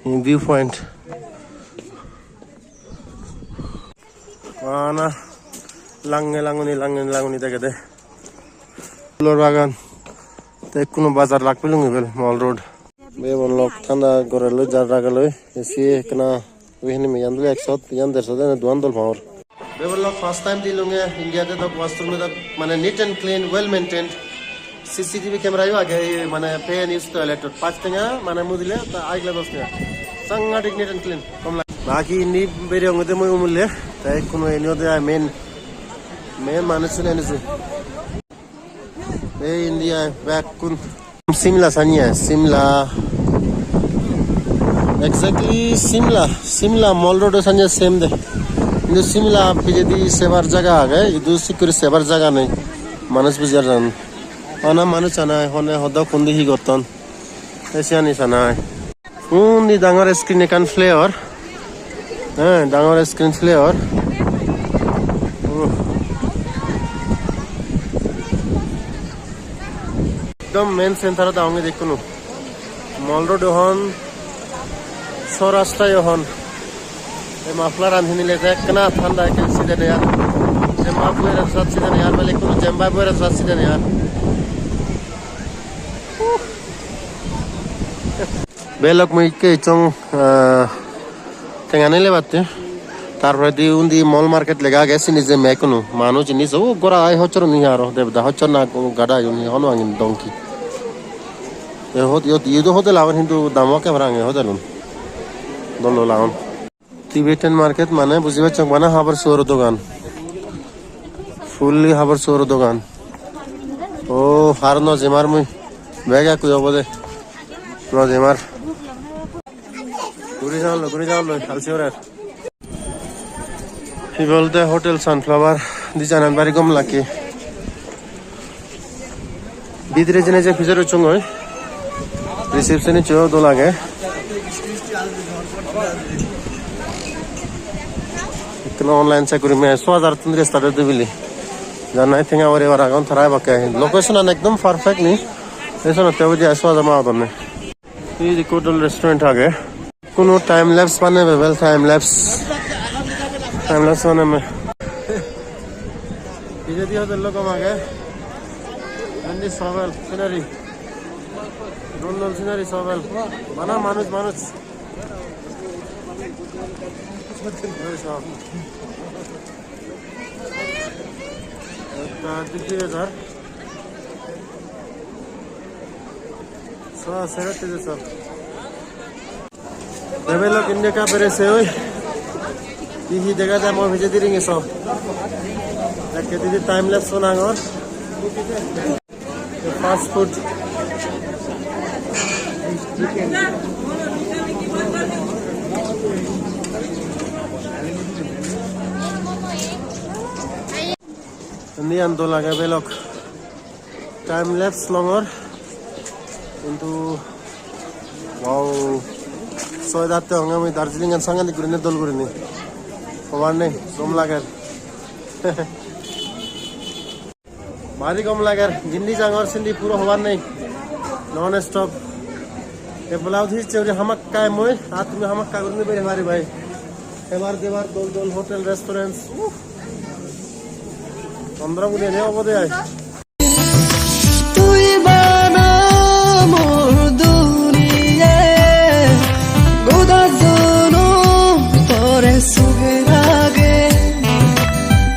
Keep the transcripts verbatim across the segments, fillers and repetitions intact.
View point. Bana lange languni, lange languni degede. Pulor bagan. Te ekkuno bazar lak pelungi bel, Mall Road. Bebon lok thanda gorelloi jar rageloi. Esi ekkena, ui hini me yan dole ekso, yan derso dene duan dol pangor. Bebon lok first time dilunge India te dok washroom dok mane neat and clean, well maintained. C C T V camera yo age, ei mane pay and use toilet ot. Pach tenga mane mudile ta agle dos tenga. Sangadik neat and clean. Kom lage. Baki indi beriyonge de mui umulle. Te ekkuno eni ode ai main, main manuchun eni su. Ei indi ai bekkun Simla sanye, Simla. Exactly Simla, Simla Mall Road sanye same de. Hintu Simla pijedi sebar jaga age, idu sikkuri sebar jaga nei. Manuj buji ar jan. Bana manuj anai, hone hodok hundi hi gotton. Te siyani sanai. Undi dangor screen ekkan play or. He, dangor screen play or. Uh. Ekdom main center-ot agonge de ikkunu. Mall Road-o hon, Saurashtra-yo hon. Ei muffler-an hinile je ekkena thanda ekke sidene ar. Zimbabwe-r sat sidene ar, bele ikkunu Zimbabwe-r sat sidene ar. Belok mui ikke icchong, ah, tenga nile batte. Tar poredi undi mall market lega age, sini jemme ekkunu. Manuj indi so gora ai hocchor ni aro, debda hocchor na gada iyun hi hono angin donkey. E hot-, iyot, iyot do hotel agon, hintu damo ekke parapang e hotelun. Dol dol agon. Tibetan market mane buji pacchok bana habor suor dogan. Fully habor suor dogan. O, har no jemar mui. Bag ekku obode. No jemar. Guri jalo, guri jalo, halsi orer. Ibe olode Hotel Sunflower, dijanan bari gom lage. Bidire jeinei je pijor ucchongoi. Reception-iccho dol age. Ekkena online check gurim, so hajar tun restaurant de bili. Janai tenga uri bar agon tara ebakke. Location-an ekdom perfect ni. Esonotte obodi ai so hajar ma odonne. Ei je hotel restaurant age. Kuno time lapse banebe bel, time lapse. Time lapse banebe. Pijedi hotel lok gom age. Indi sobel scenery. Dol dol scenery sobel. Bana manuj, manuj. Ei sob. Ekta dikti bezar. So, sero tejo so. Bebelok indi ekka berese oi. Hi hi dega jai mui pijedi ringi so. Ekke didi time lapse sunangor. Fast food. Indi an dol age belok. Time lapse longor. Hintu, wow, soidatte honge mui Darjeeling an sangadik gurine dol gurine. Hobar nei, gom lager. Bari gom lager, jindi jangor sindi puro hobar nei. Non stop. E blouse hicche uri hamakkai mui, ar tumi hamakkai gurine beri paribai. Hebar debar dol dol hotel, restaurants. Uh. Chandramukhi ene obode ai. Tui bana mor duniya, goda jonom tore suge rage.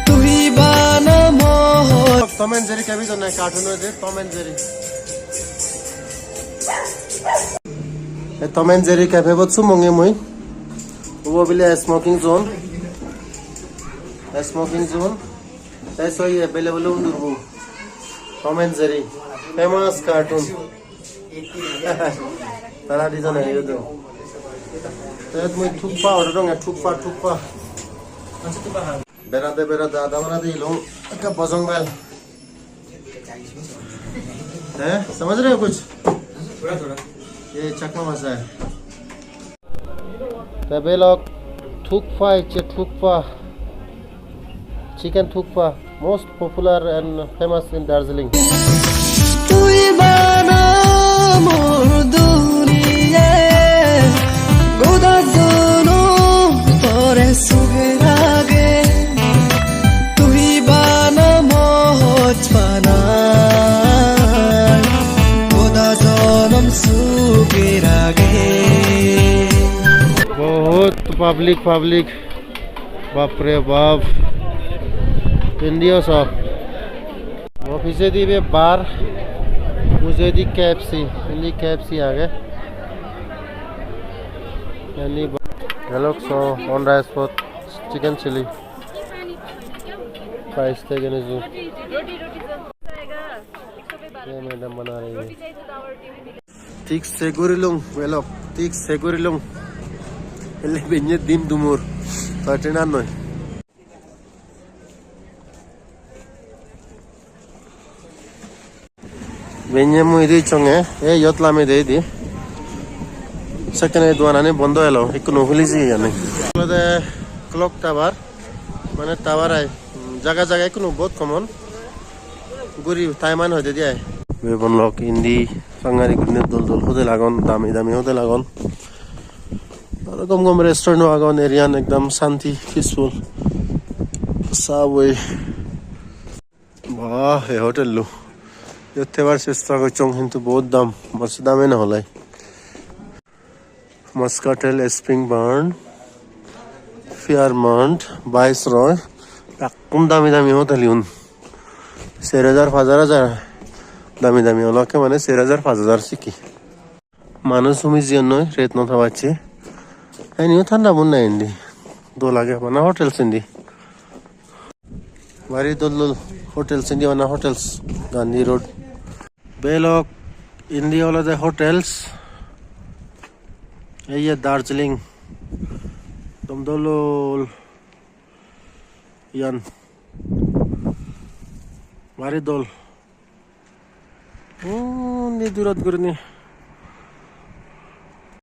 Tui bana mor. Tom and Jerry kebi jonne cartoon oye de, Tom and Jerry. E Tom and Jerry cafe bot sumonge mui. Ubo bile smoking zone. Smoking zone. Te so ye bele bele undur bu. Tom and Jerry. Famous cartoon. Tara dijone idu. Te mui thukpa order donge, thukpa, thukpa. Berade berade ada berade ilung ekka bojong bel. He? Samajh rahe ho kuch? Thoda thoda. Ye Chakma bhasha hai. Te belok thukpa icche, thukpa. Chicken thukpa, most popular and famous in Darjeeling. Tui bana mor duniya, Public, public. Bapre bap. Indi o so. Office di be bar. Mujungedi K F C. Indi K F C age. Indi ba-, hello, so on rice pot chicken chili. Price tag ene ju. Ye madam bana rahi hai. Thik se gurilung, velok, thik se gurilung. Ele benye dim dumur. Thirteen ar noi. Benye mui idi chonge, e iyot lami de idi. Sekkene doganani bondo elo, ekku no huli jiyani. Olode clock tower, mane tower ai. Hmm, jaga jaga ekku no bohut common. Guri time an hoide di ai. Bebon lok indi sangari gurine dol dol hotel agon, dami dami hotel agon. Aro gom gom restaurant o agon, area an ekdom santi, peaceful. Subway. Bah, ei hotel lo. Iyot thebar chesta gocchong, hintu bahut dam. Mor se dame no holai. Muscatel, Springburn, Fairmont, Viceroy. Bekkun dami dami hotel iyun. Ser hajar, paj hajar dami dami olo, ekke mane ser hajar, paj hajar sikki. Manuj humi jiyonnoi, rate no thabacche. Eniyo thanda bunna indi. Dol age bana hotels indi. Bari dol dol hotels indi, bana hotels Gandhi Road. Belok indi olode hotels. Ei ye Darjeeling. Ekdom dol dol iyan. Bari dol. Undi durot gurinei